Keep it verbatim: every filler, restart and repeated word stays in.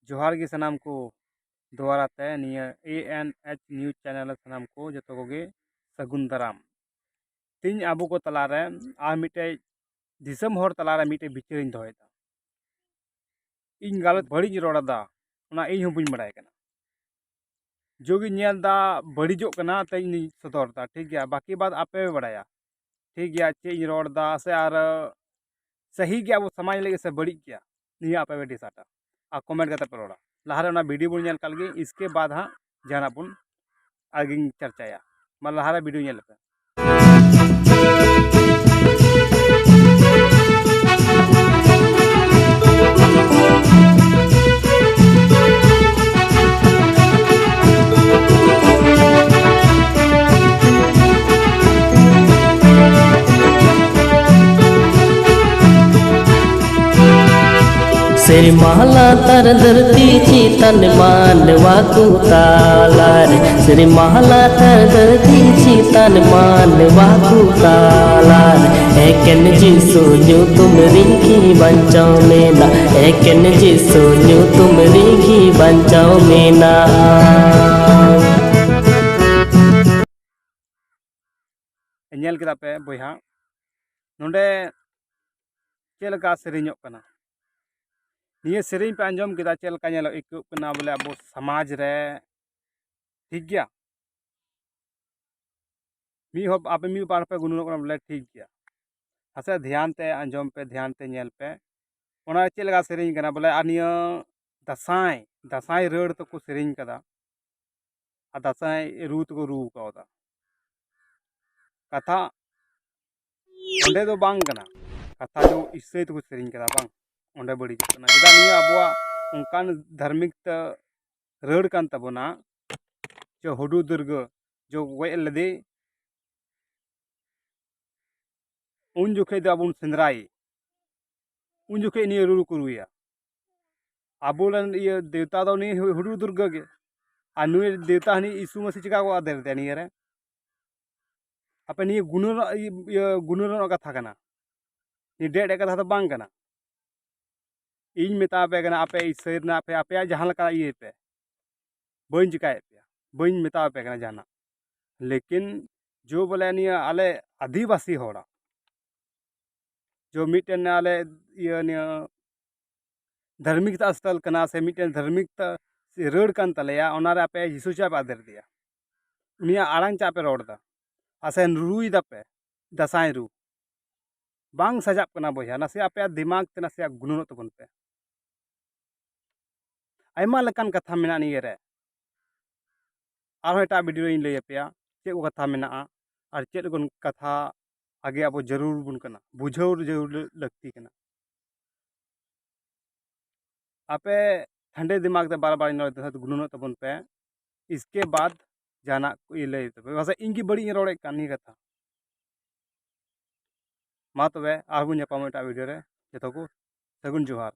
ᱡᱚᱦᱟᱨ ᱜᱮ ᱥᱟᱱᱟᱢ ᱠᱚ ᱫᱩᱣᱟᱨᱟ ᱛᱮ ᱱᱤᱭᱟᱹ A N H news channel ᱨᱮ ᱥᱟᱱᱟᱢ ᱠᱚ ᱡᱚᱛᱚ ᱠᱚᱜᱮ ᱥᱟᱹᱜᱩᱱ ᱫᱟᱨᱟᱢ᱾ ᱛᱮᱦᱮᱧ ᱟᱵᱚ ᱠᱚ ᱛᱟᱞᱟᱨᱮ ᱟᱨ ᱢᱤᱫᱴᱮᱡ ᱫᱤᱥᱚᱢ ᱦᱚᱲ ᱛᱟᱞᱟᱨᱮ ᱢᱤᱫᱴᱮᱡ ᱵᱤᱪᱟᱹᱨᱤᱧ ᱫᱚᱦᱚᱭᱮᱫᱟ᱾ ᱤᱧ ᱜᱟᱞᱚᱪ ᱵᱟᱹᱲᱤᱡ ᱤᱧ ᱨᱚᱲ ᱮᱫᱟ, ᱚᱱᱟ ᱤᱧ ᱦᱚᱸ ᱵᱟᱹᱧ ᱵᱟᱲᱟᱭ ᱠᱟᱱᱟ᱾ ᱡᱳᱜᱤᱧ ᱧᱮᱞ ᱮᱫᱟ ᱵᱟᱹᱲᱤᱡᱚᱜ ᱠᱟᱱᱟ, ᱛᱮ ᱤᱧ ᱥᱚᱫᱚᱨ ᱮᱫᱟ, ᱴᱷᱤᱠ ᱜᱮᱭᱟ᱾ ᱵᱟᱹᱠᱤ ᱵᱟᱫ ᱟᱯᱮ ᱯᱮ ᱵᱟᱲᱟᱭᱟ, ᱴᱷᱤᱠ ᱜᱮᱭᱟ, ᱪᱮᱫ ᱤᱧ ᱨᱚᱲ ᱮᱫᱟ ᱥᱮ ᱟᱨ ᱥᱟᱹᱦᱤ ᱜᱮᱭᱟ ᱟᱵᱚ ᱥᱚᱢᱟᱡᱽ ᱞᱟᱹᱜᱤᱫ ᱥᱮ ᱵᱟᱹᱲᱤᱡ ᱜᱮᱭᱟ, ᱱᱤᱭᱟᱹ ᱟᱯᱮ ᱯᱮ ᱰᱤᱥᱟᱭᱤᱰᱟ᱾ ᱟᱨ ᱠᱚᱢᱮᱱᱴ ᱠᱟᱛᱮ ᱯᱮ ᱨᱚᱲᱟ᱾ ᱞᱟᱦᱟᱨᱮ ᱚᱱᱟ ᱵᱷᱤᱰᱤᱭᱳ ᱵᱚᱱ ᱧᱮᱞ ᱠᱟᱜ ᱞᱮᱜᱮ, ᱤᱥᱠᱮ ᱵᱟᱫ ᱦᱟᱸᱜ ᱡᱟᱦᱟᱱᱟᱜ ᱵᱚᱱ ᱟᱨᱜᱤᱧ ᱪᱟᱨᱪᱟᱭᱟ᱾ ᱢᱟ ᱞᱟᱦᱟᱨᱮ ᱵᱷᱤᱰᱤᱭᱳ ᱧᱮᱞ ᱯᱮ᱾ ᱥᱮᱨᱢᱟ ᱞᱟᱛᱟᱨ ᱫᱷᱟᱹᱨᱛᱤ ᱪᱮᱛᱟᱱ ᱢᱟᱱᱣᱟ ᱠᱚ ᱛᱟᱞᱟᱨᱮ, ᱥᱮᱨᱢᱟ ᱞᱟᱛᱟᱨ ᱫᱷᱟᱹᱨᱛᱤ ᱪᱮᱛᱟᱱ ᱢᱟᱱᱣᱟ ᱠᱚ ᱛᱟᱞᱟᱨᱮ, ᱮᱠᱮᱱ ᱡᱤᱥᱩ ᱧᱩᱛᱩᱢ ᱨᱮᱜᱮ ᱵᱟᱧᱪᱟᱣ ᱢᱮᱱᱟᱜ, ᱮᱠᱮᱱ ᱡᱤᱥᱩ ᱧᱩᱛᱩᱢ ᱨᱮᱜᱮ ᱵᱟᱧᱪᱟᱣ ᱢᱮᱱᱟᱜᱼᱟ᱾ ᱧᱮᱞ ᱠᱮᱫᱟ ᱯᱮ ᱵᱚᱭᱦᱟ, ᱱᱚᱰᱮ ᱪᱮᱫ ᱞᱮᱠᱟ ᱥᱮᱨᱮᱧᱚᱜ ᱠᱟᱱᱟ᱾ ᱱᱤᱭᱟᱹ ᱥᱮᱨᱮᱧ ᱯᱮ ᱟᱸᱡᱚᱢ ᱠᱮᱫᱟ, ᱪᱮᱫ ᱞᱮᱠᱟ ᱧᱮᱞᱚᱜ ᱟᱹᱭᱠᱟᱹᱜ ᱠᱟᱱᱟ ᱵᱚᱞᱮ ᱟᱵᱚ ᱥᱚᱢᱟᱡᱽ ᱨᱮ, ᱴᱷᱤᱠ ᱜᱮᱭᱟ? ᱢᱤᱫ ᱦᱚᱲ ᱟᱯᱮ ᱢᱤᱫ ᱵᱟᱨ ᱯᱮ ᱜᱩᱱᱟᱹᱱᱚᱜ ᱠᱟᱱᱟ ᱵᱚᱞᱮ ᱴᱷᱤᱠ ᱜᱮᱭᱟ, ᱦᱟᱥᱮ ᱫᱷᱮᱭᱟᱱ ᱛᱮ ᱟᱸᱡᱚᱢ ᱯᱮ, ᱫᱷᱮᱭᱟᱱ ᱛᱮ ᱧᱮᱞ ᱯᱮ᱾ ᱚᱱᱟ ᱪᱮᱫ ᱞᱮᱠᱟ ᱥᱮᱨᱮᱧ ᱠᱟᱱᱟ ᱵᱚᱞᱮ, ᱟᱨ ᱱᱤᱭᱟᱹ ᱫᱟᱸᱥᱟᱭ, ᱫᱟᱸᱥᱟᱭ ᱨᱟᱹᱲ ᱛᱮᱠᱚ ᱥᱮᱨᱮᱧ ᱠᱟᱫᱟ, ᱟᱨ ᱫᱟᱸᱥᱟᱭ ᱨᱩ ᱛᱮᱠᱚ ᱨᱩ ᱠᱟᱣᱫᱟ᱾ ᱠᱟᱛᱷᱟ ᱚᱸᱰᱮ ᱫᱚ ᱵᱟᱝ ᱠᱟᱱᱟ, ᱠᱟᱛᱷᱟ ᱫᱚ ᱤᱥᱟᱹᱭ ᱛᱮᱠᱚ ᱥᱮᱨᱮᱧ ᱠᱟᱫᱟ, ᱵᱟᱝ, ᱚᱸᱰᱮ ᱵᱟᱹᱲᱤᱡᱚᱜ ᱠᱟᱱᱟ᱾ ᱪᱮᱫᱟᱜ ᱱᱤᱭᱟᱹ ᱟᱵᱚᱣᱟᱜ ᱚᱱᱠᱟᱱ ᱫᱷᱟᱨᱢᱤᱠ ᱛᱮ ᱨᱟᱹᱲ ᱠᱟᱱ ᱛᱟᱵᱚᱱᱟ, ᱡᱮ ᱦᱩᱰᱩ ᱫᱩᱨᱜᱟᱹ ᱡᱚ ᱜᱚᱡ ᱞᱮᱫᱮ, ᱩᱱ ᱡᱚᱠᱷᱮᱡ ᱫᱚ ᱟᱵᱚ ᱵᱚᱱ ᱥᱮᱸᱫᱽᱨᱟᱭᱮ, ᱩᱱ ᱡᱚᱠᱷᱮᱡ ᱱᱤᱭᱟᱹ ᱨᱩ ᱠᱚ ᱨᱩᱭᱟ᱾ ᱟᱵᱚᱨᱮᱱ ᱤᱭᱟᱹ ᱫᱮᱣᱛᱟ ᱫᱚ ᱩᱱᱤ ᱦᱩ-, ᱦᱩᱰᱩ ᱫᱩᱨᱜᱟᱹ ᱜᱮ, ᱟᱨ ᱱᱩᱭ ᱫᱮᱣᱛᱟ ᱦᱟᱹᱱᱤ ᱭᱤᱥᱩ ᱢᱟᱹᱥᱤ ᱪᱮᱠᱟ ᱠᱚ ᱟᱫᱮᱨ ᱫᱮᱭᱟ ᱱᱤᱭᱟᱹ ᱨᱮ? ᱟᱯᱮ ᱱᱤᱭᱟᱹ ᱜᱩᱱᱟᱹᱱ ᱨᱮᱱᱟᱜ, ᱤᱭᱟᱹ, ᱜᱩᱱᱟᱹᱱ ᱨᱮᱱᱟᱜ ᱠᱟᱛᱷᱟ ᱠᱟᱱᱟ, ᱱᱤᱭᱟᱹ ᱰᱮ ᱮᱲᱮ ᱠᱟᱛᱷᱟ ᱫᱚ ᱵᱟᱝ ᱠᱟᱱᱟ᱾ ᱤᱧ ᱢᱮᱛᱟ ᱯᱮ ᱠᱟᱱᱟ, ᱟᱯᱮ ᱤᱥᱟᱹᱭ ᱨᱮᱱᱟᱜ ᱯᱮ, ᱟᱯᱮᱭᱟᱜ ᱡᱟᱦᱟᱸ ᱞᱮᱠᱟ ᱤᱭᱟᱹᱭ ᱯᱮ, ᱵᱟᱹᱧ ᱪᱮᱠᱟᱭᱮᱫ ᱯᱮᱭᱟ, ᱵᱟᱹᱧ ᱢᱮᱛᱟ ᱯᱮ ᱠᱟᱱᱟ ᱡᱟᱦᱟᱱᱟᱜ᱾ ᱞᱮᱠᱤᱱ ᱡᱚ ᱵᱚᱞᱮ ᱱᱤᱭᱟᱹ ᱟᱞᱮ ᱟᱹᱫᱤᱵᱟᱹᱥᱤ ᱦᱚᱲᱟᱜ ᱡᱚ ᱢᱤᱫᱴᱮᱱ ᱟᱞᱮ ᱤᱭᱟᱹ ᱱᱤᱭᱟᱹ ᱫᱷᱟᱨᱢᱤᱠ ᱥᱛᱷᱚᱞ ᱠᱟᱱᱟ ᱥᱮ ᱢᱤᱫᱴᱮᱱ ᱫᱷᱟᱨᱢᱤᱠ ᱛᱟ-, ᱨᱟᱹᱲ ᱠᱟᱱ ᱛᱟᱞᱮᱭᱟ, ᱚᱱᱟᱨᱮ ᱟᱯᱮ ᱡᱤᱥᱩ ᱪᱟᱯ ᱟᱫᱮᱨ ᱫᱮᱭᱟ, ᱩᱱᱤᱭᱟᱜ ᱟᱲᱟᱝ ᱪᱟᱯ ᱯᱮ ᱨᱚᱲ ᱮᱫᱟ, ᱟᱥᱮ ᱨᱩᱭ ᱫᱟᱯᱮ ᱫᱟᱸᱥᱟᱭ ᱨᱩ᱾ ᱵᱟᱝ ᱥᱟᱡᱟᱜ ᱠᱟᱱᱟ ᱵᱚᱭᱦᱟ, ᱱᱟᱥᱮ ᱟᱯᱮᱭᱟᱜ ᱫᱤᱢᱟᱜᱽ ᱛᱮ ᱱᱟᱥᱮᱭᱟᱜ ᱜᱩᱱᱟᱹᱱᱚᱜ ᱛᱟᱵᱚᱱ ᱯᱮ᱾ ᱟᱭᱢᱟ ᱞᱮᱠᱟᱱ ᱠᱟᱛᱷᱟ ᱢᱮᱱᱟᱜᱼᱟ ᱱᱤᱭᱟᱹ ᱨᱮ, ᱟᱨᱦᱚᱸ ᱮᱴᱟᱜ ᱵᱷᱤᱰᱤᱭᱳ ᱨᱮᱧ ᱞᱟᱹᱭ ᱟᱯᱮᱭᱟ ᱪᱮᱫ ᱠᱚ ᱠᱟᱛᱷᱟ ᱢᱮᱱᱟᱜᱼᱟ ᱟᱨ ᱪᱮᱫ ᱠᱚ ᱠᱟᱛᱷᱟ ᱟᱜᱮ ᱟᱵᱚ ᱡᱟᱹᱨᱩᱲ ᱵᱚᱱ ᱠᱟᱱᱟ, ᱵᱩᱡᱷᱟᱹᱣ ᱡᱟᱹᱨᱩᱲ ᱞᱟᱹᱠᱛᱤ ᱠᱟᱱᱟ᱾ ᱟᱯᱮ ᱴᱷᱟᱱᱰᱮ ᱫᱤᱢᱟᱜᱽ ᱛᱮ ᱵᱟᱨ ᱵᱟᱨ ᱤᱧ ᱨᱚᱲ ᱮᱫᱟ, ᱜᱩᱱᱟᱹᱱᱚᱜ ᱛᱟᱵᱚᱱ ᱯᱮ᱾ ᱤᱥᱠᱮ ᱵᱟᱫ ᱡᱟᱦᱟᱱᱟᱜ ᱠᱚ ᱤᱭᱟᱹ ᱞᱟᱹᱭ ᱛᱟᱯᱮ, ᱯᱟᱥᱮᱡ ᱤᱧ ᱜᱮ ᱵᱟᱹᱲᱤᱡ ᱤᱧ ᱨᱚᱲᱮᱫ ᱠᱟᱱ ᱱᱤᱭᱟᱹ ᱠᱟᱛᱷᱟ᱾ ᱢᱟ ᱛᱚᱵᱮ ᱟᱨᱦᱚᱸ ᱵᱚᱱ ᱧᱟᱯᱟᱢᱟ ᱮᱴᱟᱜ ᱵᱷᱤᱰᱤᱭᱳ ᱨᱮ᱾ ᱡᱚᱛᱚ ᱠᱚ ᱥᱟᱹᱜᱩᱱ ᱡᱚᱦᱟᱨ᱾